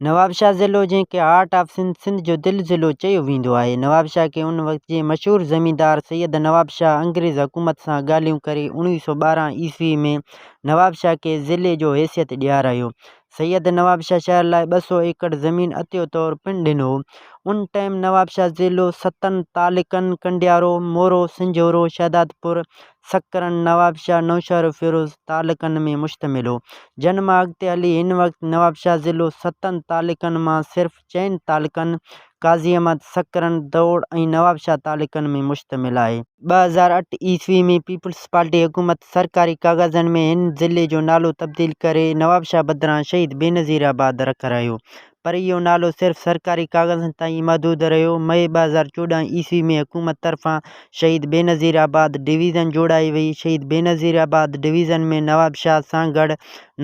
نوابشاهه ضلعو جنهن کي هارٽ آف سنڌ، سنڌ جو دل ضلعو، چيو ويندو آهي. نوابشاهه کي ان وقت جي مشهور زميندار سيد نوابشاهه انگريز حڪومت سان ڳالهيون ڪري 1912 عيسوي ۾ نوابشاهه کي ضلعي جو حيثيت ڏيارايو. سيد نوابشاهه شهر لاء 200 ايڪڙ زمين عطيو طور پڻ ڏنو. ان ٽائيم نوابشاهه ضلعو ستن تعلقن ڪنڊيارو، مورو، سنجهورو، شهدادپور، سڪرنڊ، نوابشاهه، نوشهروفيروز تعلقن ۾ مشتمل هو، جن مان اڳتي هلي هن وقت نوابشاهه ضلعو ستن تعلقن مان صرف چئن تعلقن قاضي احمد، سڪرنڊ، دوڙ ۽ نوابشاهه تعلقن ۾ مشتمل آهي. 2008 عيسوي ۾ پيپلز پارٽي حڪومت سرڪاري ڪاغذن ۾ هن ضلعي جو نالو تبديل ڪري نوابشاهه بدران شهيد بينظير آباد رکرايو، پر اهو نالو صرف سرڪاري ڪاغذن تائين ئي محدود رهيو. مئي 2014 عيسوي ۾ حڪومت طرفان شهيد بينظير آباد ڊويزن جوڙائي وئي. شهيد بينظير آباد ڊويزن ۾ نوابشاهه، سانگهڙ،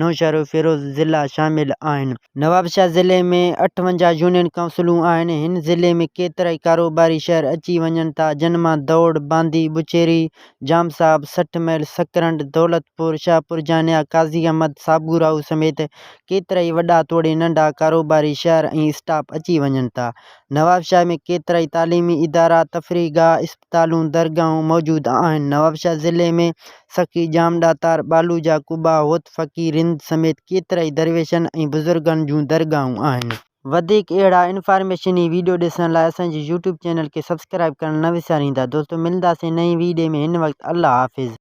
نوشهروفيروز ضلعا شامل آهن. نوابشاهه ضلعي ۾ 58 يونين ڪائونسلون آهن. هن ضلعي ۾ ڪيترائي ڪاروباري شهر اچي وڃن ٿا، جن مان دوڙ، باندي، بڇيري، ڄام صاحب، 60 ميل، سڪرنڊ، دولتپور، شاهپورجانيا، قاضي احمد، صابوراهو سميت ڪيترائي وڏا توڙي ننڍا ڪاروباري شهر ۽ اسٽاپ اچي وڃن ٿا. نوابشاهه ۾ ڪيترائي تعليمي ادارا، تفريح گاهه، اسپتالون، درگاهون موجود آهن. نوابشاهه ضلعي ۾ سخي ڄام ڏاتار، ٻالو جا قبا، هوت فقير رند سميت ڪيترائي درويشن ۽ بزرگن جون درگاهون آهن. وڌيڪ اهڙا انفارميشني ويڊيو ڏسڻ لاء اسان جي يوٽيوب چينل کي سبسڪرائب ڪرڻ نه وساريندا دوستو ملنداسين نئين ويڊي ۾ هن وقت الله حافظ.